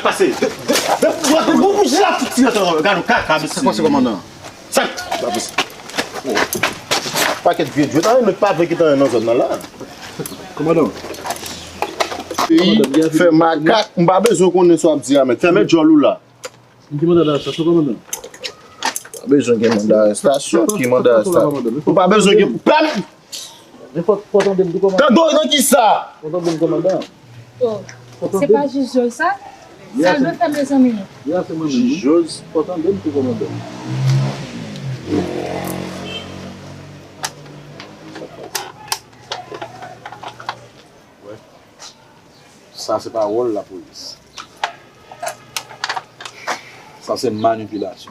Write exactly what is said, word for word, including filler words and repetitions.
Pase. Bon, bon, bon, jila fouti nan tan. Gade kaka, mesye. Sa k pase, kòmandan? Sa k pase? Pakèt vye djwet, anyen nou pa vle kite anyen nan zòn nan la. Kòmandan. Peyi fè makak, m pa bezwen konnen sa w ap di a, men fèmen djòl ou la. Ki manda arestasyon, kòmandan? Pa bezwen gen manda arestasyon, ki manda arestasyon? Ou pa bezwen gen. Men fò, fò tande m tou, kòmandan. Tande w nan ki sa? Fò tande m, kòmandan. Oh, se pa jij Jòj sa? Sa l dwe fè, mezanmi? Ya, se mwen menm, wi. Jij Jòj. Fò tande m tou, kòmandan. Sa se pa wòl lapolis. Sa se manipilasyon.